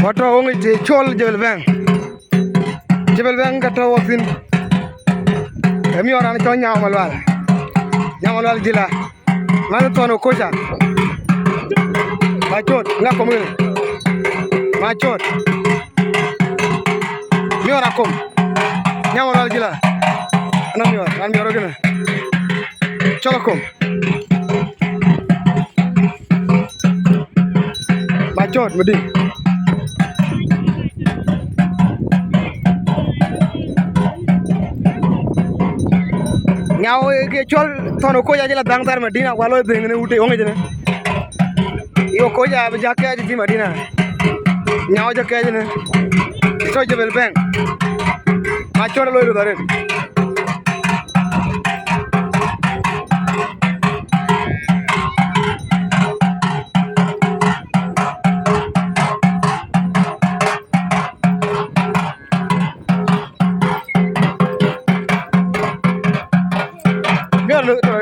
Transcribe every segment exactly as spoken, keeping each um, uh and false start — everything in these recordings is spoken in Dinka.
Atɔ̈ ɣöŋ yic të cɔl Jebel Bɛŋ. Jebel Bɛŋ ka tɔ̈ wɔ thïn. Ë miɔɔr raan cɔl Nyau Malual. Nyau Malual Jila. Man thɔn ë koca. Macɔt, ŋa kom kënë? Macɔt. Miɔɔr akom. Nyau Malual Jila. Ana miɔɔr, raan miɔɔr kënë. Cɔl akom. Macɔt, Madï. Nyau, eh, ke cɔl thɔn ë koc acï la dhaŋ thar Madina, ku aloi dhëŋ në wut ë ɣöŋ ëcënë. Yo, koc abï jɔ kɛɛc ë Madina. Nyau jɔ kɛɛc ënë. Tɔ̈ Jebel Bɛŋ. Macɔt aloi röth arëët. Miɔɔr lö tɔ̈.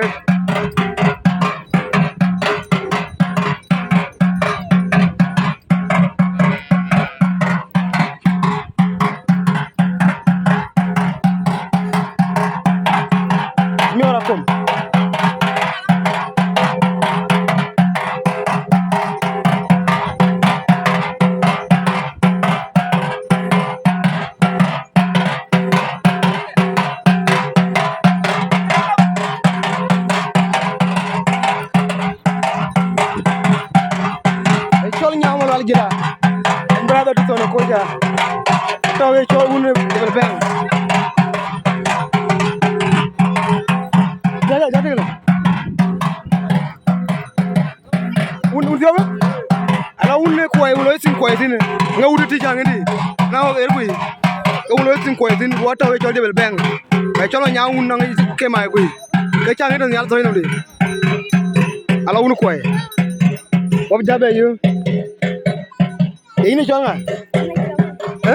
Miɔɔr akom. Ë cɔl Nyau Malual Jila. Brother to thɔn ë koca. Tɔ̈ ë cɔl wun ë Jebel Bɛŋ. Jala, jala, jala. Wun, wun thiɔ̈k? Ala wun ë kuɔi, wun lɔ thïn kuɔi thïn. Ŋa wut ë tïc aŋ ëdï? Na ɣɔk ɣer kui. Ke wun lɔ thïn kuɔi thïn, ku atɔ̈ ke cɔl Jebel Bɛŋ. Ka cɔl Nyau wun nɔŋ ke mai kui. Ke caŋ ëtɔ̈ nhial thɔ̈c nɔmdï. Ala wun kuɔi. Wap jabɛ yö. Ye yïn ë cɔl ŋa? Ë?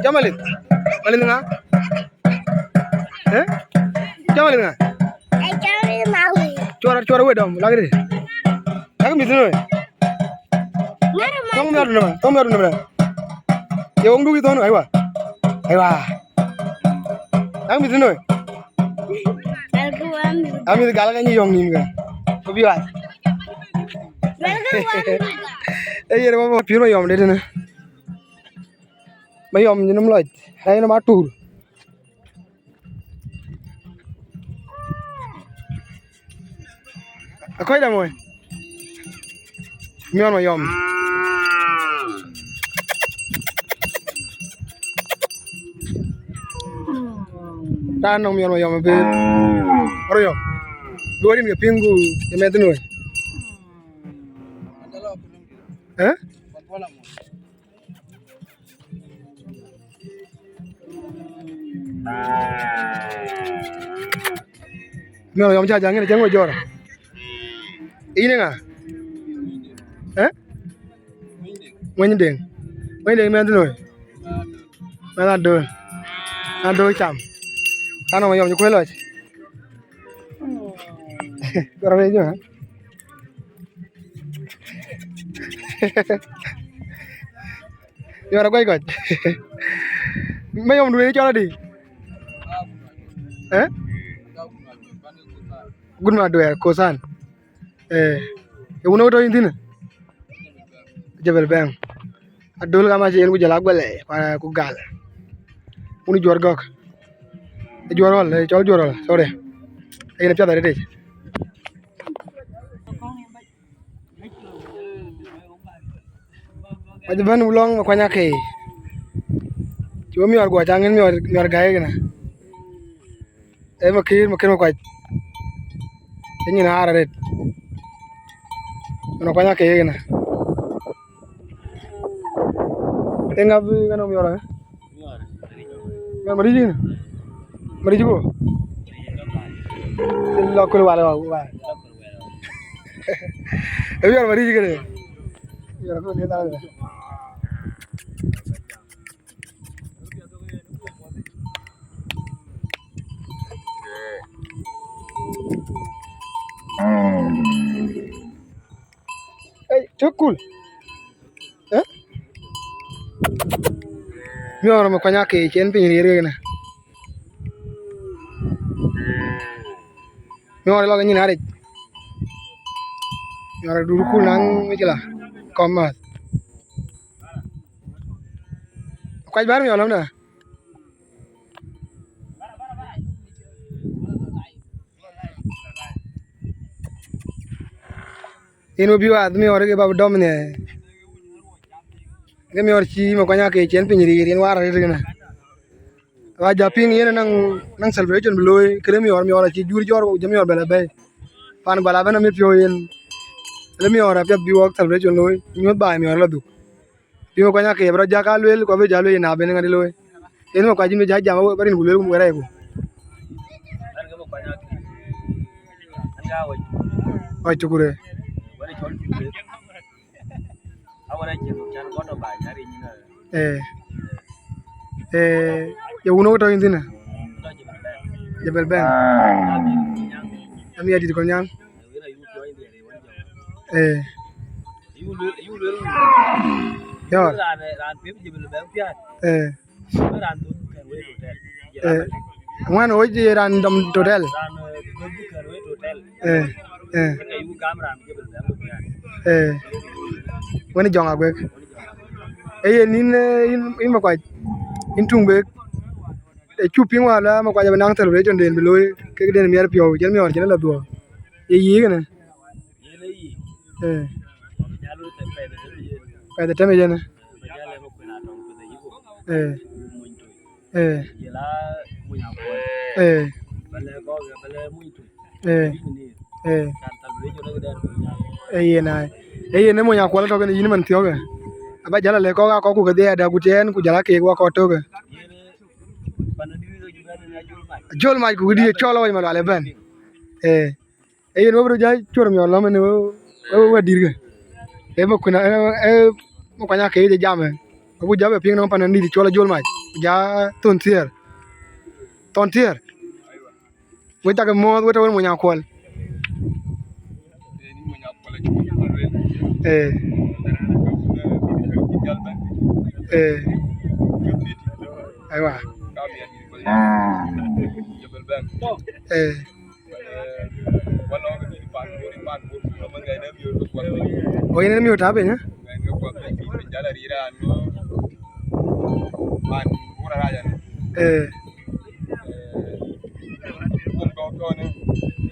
Cɔl Malith. Malith ŋa? Ë? Cɔl Malith ŋa? Cuɔr, cuɔr wek dɔm, lak dï. Lak mïth noi. Thɔŋ miɔɔr dun, thɔŋ miɔɔr dun. Ye wëŋ duk thɔn, aywa. Aywa. Lak mïth noi. Amïth gal ka nyi yɔŋ nïm ka. Ku biɔt. Ë yen ba piɔ̈n Mayɔm de tënë. Mayɔm nyin nɔm lɔc. Rɛc nɔm atur. Akɔc dam wei. Miɔɔr Mayɔm. Raan nɔŋ miɔɔr Mayɔm abëër. Mayɔm. Bï wä rin ke piŋ ku ë mɛnh thïn wei. Ë? Miɔɔr Mayɔm ca jaŋ ŋiɛn cäŋ we jɔɔr. Yïn ë ŋa? Ë? Wëny Deŋ. Wëny Deŋ mɛnh thïn wei. Mɛnh Adöl. Adöl cam. Raan nɔŋ Mayɔm cï kuël lɔc. Jɔɔr wei jɔ. Yɔr aguɛc kɔc. Mayɔm duëër cɔl adï? Ë? Gut ma duëër, Kosan. Ë, ë wun ë tɔ̈ yïn thïn? Jebel Bɛŋ. Adöl gam acï yen ku jɔl aguɛl, ku gal. Wun ë Juɔr Gɔ̈k. Ë Juɔr Ɣɔl, ë cɔl Juɔr Ɣɔl, sorry. Ë yen apiath arëët yic. Acï bɛ̈n wulɔŋ Makuany Akei. Cï we miɔɔr guɔ caŋ yen miɔɔr, miɔɔr gäi kënë. Ee Makëër, Makëër Makuac. Ë nyin aar arëët. Makuany Akei kënë. Ee ŋa bï ŋa nɔm miɔɔr ë? Miɔɔr Maric yïn? Maric ku? Cï lɔ köl wal wal. Ë miɔɔr Maric kënë. Miɔɔr ku ni dal. Ey, tök kul. Ë? Miɔɔr Makuany Akec cï en piny riir kënë. Miɔɔr lɔ ke nyin aric. Miɔɔr dur kul naŋ micla kɔm math. Kuac bär miɔɔr lɔm da. Yen we bï wath miɔɔr ke bä dɔm nhiɛɛr. Ke miɔɔr cï Makuany Akec cï en piny riir, yen waar arëët kënë. Wa ja piŋ yen naŋ, naŋ celebration bï looi, këde miɔɔr, miɔɔr acï jur jɔɔr, ku jɔ miɔɔr bɛ lɔ bɛ̈i. Pan Guala bɛ̈n amit piɔ̈u yen. Le miɔɔr apiɛth bï wɔk celebration looi, nyuɔ̈th baai miɔɔr lɔ dhuk. Bï Makuany Akec bï rɔt jak aa lueel, ku abï ja lueel yen abï ŋadï looi. Yen Makuany cï bï ja jam, bä rin ku lueel ku wɛ̈ɛ̈r ku. Ɣɔc Tukurë. Ee. Ee, ye wun wok tɔ yïn thïn ë? Jebel Bɛ̈n. Ami adït kɔn nyan. Ee. Yɔɔr. Ee. Ee. Ŋuan wec ye raan dɔm totel. Ee. Ee. Ee. Wën Jɔŋ Aguek. Ee, yen yïn, ee, yïn, yïn Makuac, yïn tuŋ bek. Ee, cu piŋ wäär la Makuac abï naŋ celebration den bï looi, kek den miɛt piɔ̈u, cïn miɔɔr cïn la dhuɔɔk. Ye yï kënë? Ee. Pɛth ë tëm yen. Ee. Ee. Ee. Ee. Ee. Ee, yen ai. Ee, yen ë mony Akuɔl tɔ̈ kënë yïn man thiɔ̈kë. Aba jäl alɛ kɔ̈k aa kɔ̈k ku kedhie ada ku tiɛɛn ku jäl akeek wa kɔ̈k tök. Jol mac ku këdï cɔl awany malual ëbɛ̈n. Ee. Ee, yen we bï röt ja cuɔr miɔɔr lɔ̈m ënë we, we, we dïtkë. Ee, Makuany, ee, ee, Makuany Akec jam ë. Abuk ja bɛ piŋ nɔm pan anït cɔl Ajol Mac. Ku ja Thon Thiɛɛr. Thon Thiɛɛr. We cak muɔ̈ɔ̈th, we tɔ̈ wën mony Akuɔl. Ee. Ee. Aywa. Ee. O yen miöt tap piny, eh? Ee.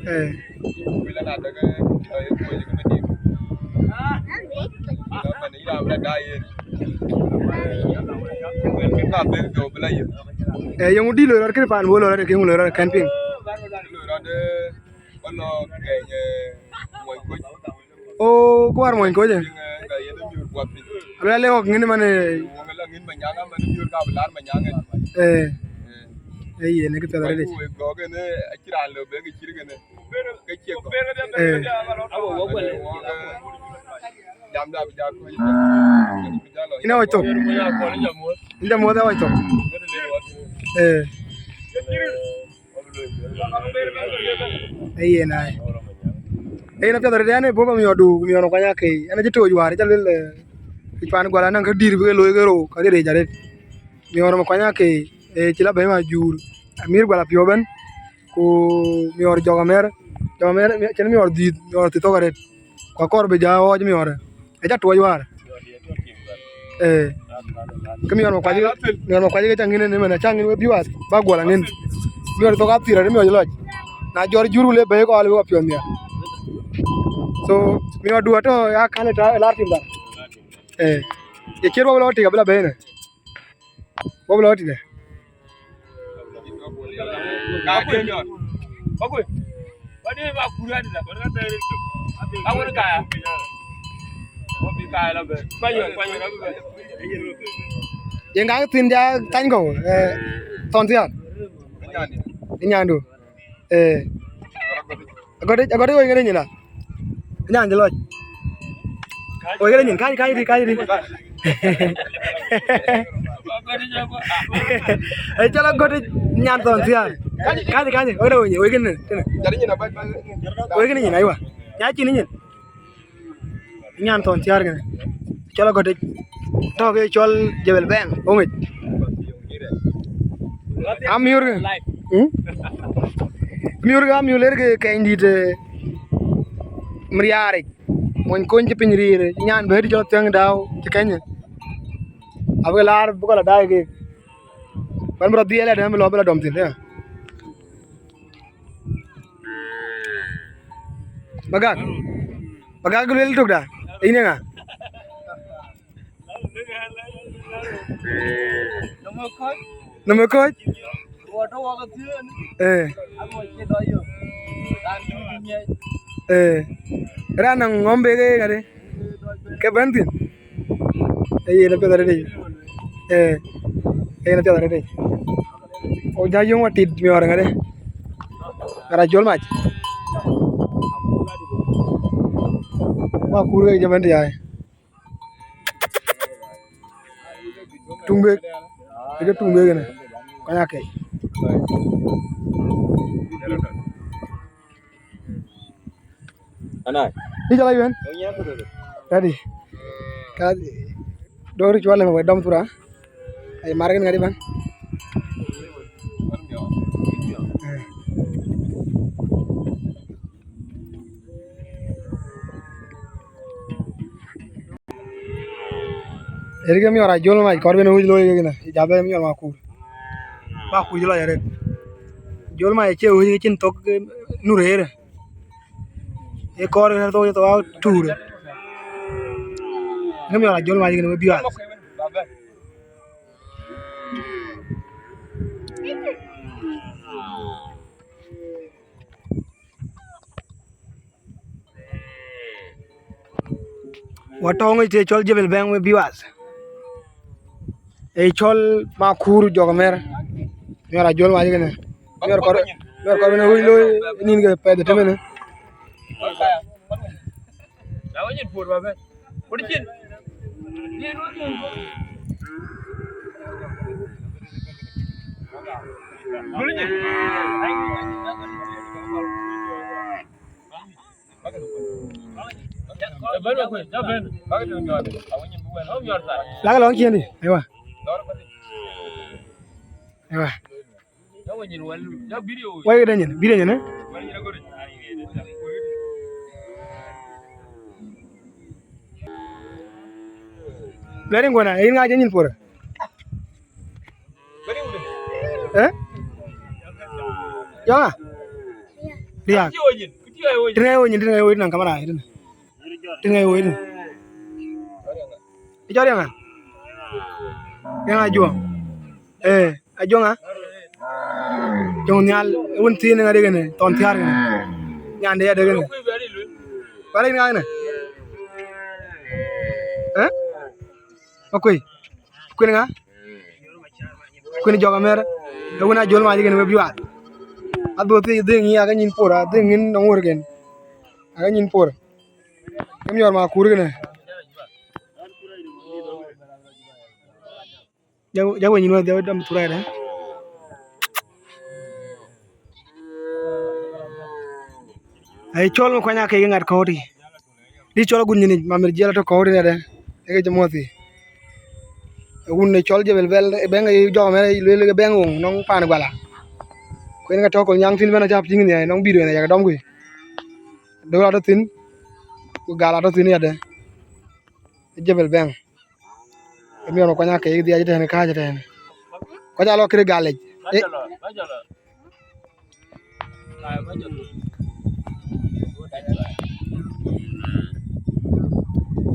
Ee. Ee, yeŋö dï loi rɔt kënë pan bï loi rɔt, ke yeŋö loi rɔt kɛ̈n piŋ? O, kuar mony kocë. Abï la lek ɣɔ̈k ŋïn man, ee. Ee. Ee, yen ë kë piɛth arëët. Ee. Yïn ë ɣɔc thok. Yïn jɔ muɔ̈th ë ɣɔc thok. Ee. Ee, yen ai. Ee, yen apiɛth arëët, ɛn ë bɔ̈ ba miɔɔrdu, miɔɔr Makuany Akec. Ɛn acï tooc wäär, ca luel, ee, pan Guala naŋ kë dït bï ke looi ke rou, ka dït rëëc arëët. Miɔɔr Makuany Akec, ee, cï la bɛ̈ny ma juur, amïr Guala piɔ̈u ëbɛ̈n, ku miɔɔr Jɔk Amɛr, Jɔk Amɛr, cïn miɔɔr dhïth, miɔɔr thï thok arëët. Ku akɔɔr bï ja ɣɔɔc miɔɔrë, ë ca tuɔɔc wäär. Ee. Ke miɔɔr Makuac, miɔɔr Makuac ke ca ŋïn ënë, mën acä ŋïn we bï wath, ba guɔl aŋïn. Miɔɔr thok athir arëët miɔɔc lɔc. Na jɔr jur ku le bɛ̈i kɔɔr le we piɔ̈ɔ̈th nhial. So, miɔɔrdu atɔ̈ ya kal ë ta, ë lar tim dhar. Ee. Ye ciët wok lɔ tik abï la bɛ̈i në. Wok lɔ tïdë. Yen ka thïn ja thany kɔ̈u, ee, Thɔn Thiaar. Ë nyandu. Ee. Agɔ̈t, agɔ̈t woi ŋënë nyina. Nyan jë lɔc. Woi ŋënë nyin, kany, kany ri, kany ri. Ee, cɔl agɔ̈t nyan Thɔn Thiaar. Kany, kany, woi ŋënë woi ŋënë, tënë. Woi ŋënë nyin, aywa. Nya cïn nyin. Nyan Thɔn Thiaar kënë. Cɔl agɔ̈t tɔ̈ ke cɔl Jebel Bɛŋ, ɣöŋic. Amiɔ̈r kë. Hmm? Amiɔ̈r kë, amiɔ̈r ler kë kɛny dït, eh, Mariaric. Mony kony cï piny riir, nyan bɛ̈t cɔl Thiäŋ Dau cï kɛny. Abï ke laar bï kɔc la daai kek. Bän bï rɔt dhiɛl adɛ̈ bï lɔ, bï la dɔm thïn, ya. Bagak. Bagak luel tök da. Yïn ë ŋa? Nɔm ë kɔc? Ee. Ee. Raan nɔŋ ŋɔm bek ee ŋadï? Ke bɛ̈n thïn? Ee, yen apiɛth arëët yic. Ee. Ee, yen apiɛth arëët yic. Ku ja yöŋ wa tit miɔɔr ŋadï? Ŋada jol mac. Wa kur ke jɔ bɛ̈n tï ai. Tuŋ bek, ë ke tuŋ bek ënë, kɔc aa kɛc. Ana. Ni jɔl ayuɛn? Ready. Ka dor cuɔl ë wɛ dɔm thura. Ai mar kën ŋadï ban. Eh. Ënë ke miɔɔr ajol mac kɔɔr ben ë wec looi kekënë, jabɛ miɔɔr makur. Makur jɔ lɔc arëët. Jol mac acie wec ke cïn thok, eh, nu rëër. Ee kɔɔr ke thok ye thok aa tuur. Ke miɔɔr ajol mac kekënë we biɔɔth. Wa tɔŋ ë cɔl Jebel Bɛŋ we biwath. Ee cɔl Makur jɔk mɛr. Miɔɔr ajol mac kekënë. Miɔɔr kɔɔr, miɔɔr kɔɔr ben ë wec looi nïn ke pɛth ë tëmënë. Lak lɔŋ ciëëndi. Aywa. Aywa. Wai këdë nyin, bïdë nyin, eh? Lɛ̈r yïn kuɔn, yïn ŋa cï nyin puɔ̈r? Eh? Yɔŋa? Riak. Tïŋ aye woi nyin, tïŋ aye woi nyin, naŋ kamera, tïŋ. Tïŋ aye woi nyin. Ë cɔl riak ŋa? Riak ŋa juɔŋ? Eh. Ajuɔŋa? Jɔŋ nhial, wën thiin ŋa dek kënë, thɔn thiaar kënë. Nyande ya dek kënë. Wala yïn ŋa kënë? Eh? Makuëi. Kuën ŋa? Kuën jɔk amɛr. Ë wën ajol mac kënë we biwaat. Adhuɔth thiëc dhëŋ yï ake nyin por, adhëŋ yïn nɔŋ wör kënë. Ake nyin por. Ke miɔɔr Makur kënë. Jɔ, jɔ weny nyin wä dhiau dam thura dɛ. Ai cɔl mi kuany akek ŋat kɔɔti. Di cɔl agut nyin ic, mamir jiɛl atɔ kɔɔti nɛdɛ. Eke jɔ muɔthi. Wun ë cɔl Jebel Bɛl, ë bɛŋ ë jɔk mɛn ë lueel ke bɛŋ woŋ nɔŋ paan Guala. Kuën ke tɔ kol nyaŋ thïn bɛn acä piŋ nhiai nɔŋ bï duëën ë yak dɔm kui. Döör atɔ thïn, ku gal atɔ thïn yadɛ. Ë Jebel Bɛŋ. Ë miɔɔr kuany akek dhiac tɛ̈n, kääc tɛ̈n. Kɔc aa lɔ kërë galic.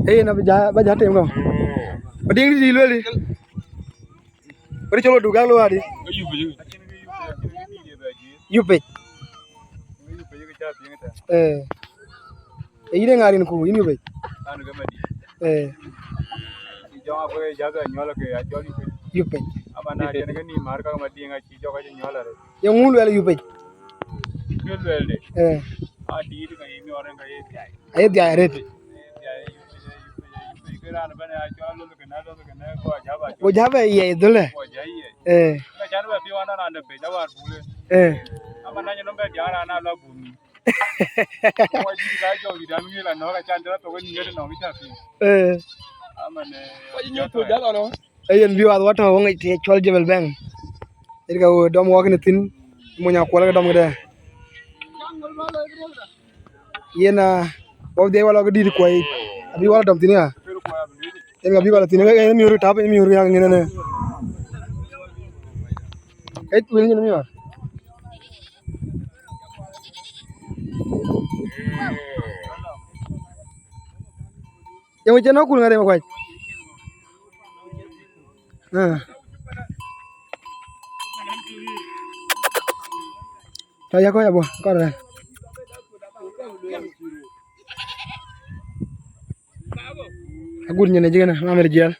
Ee, yen abï ja, ba ja tem kɔ. Ba diŋ dït lueel dï. Wëri cɔl wä duk gak lueel adï. Yupec. Ee. Ee, yïn ë ŋa rin ku, yïn Yupec? Ee. Yupec. Ye ŋu luɛl Yupec? Ee. Aye dhiac arëët. Ku ja bɛ yiɛc dhölë. Ee. Ee. Ee. Ee yen bï wath watɔ̈ wä ŋic të cɔl Jebel Bɛŋ. Yen ka dɔm wɔ kënë thïn, mony akuɔl ke dɔm këdë. Yen, ah, wɔ dhiɛc wɔ lɔ ke dït kuɔi, abï wɔ lɔ dɔm thïn ya. Yen ka bï wɔ lɔ thïn, ke yen miöör tap, yen miöör yak ŋiɛ̈n ënë. Ë, wël nyin miöör. Yeŋö cïn akul ŋa rem kuac? Ah. Tɔ ya kɔc abɔ, kɔc rɛ̈n. Agut nyin ë jikënë, ŋa mɛt jiɛl.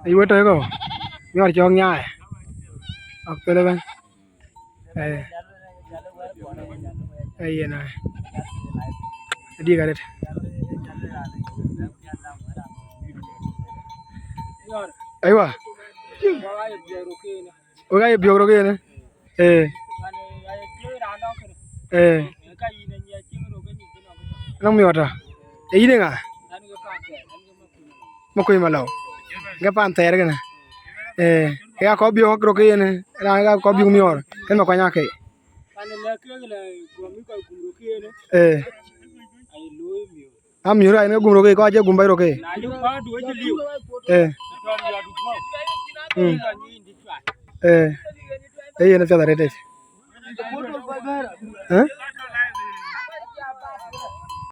Ayï wet tɔ̈ yekɔ̈u, miɔɔr cɔɔk nyaai. Ak thel ëbɛ̈n. Ee. Ee, yen ai. Adïk arët. Aywa. Wek aye biök rok yen. Ee. Ee. Nɔŋ miɔɔr tɔ. Ee, yïn ë ŋa? Makuëi Malɔu. Ke pan thɛɛr kënë. Ee, ke ya kɔc biök rok yen, raan ka kɔc biök miɔɔr. Kën Makuany Akei. Ee. Amiöör aa yen ke gum rok ke, kɔc acie gum bac rok ke. Ee. Mm. Ee. Ee, yen apiɛth arëët. Ee?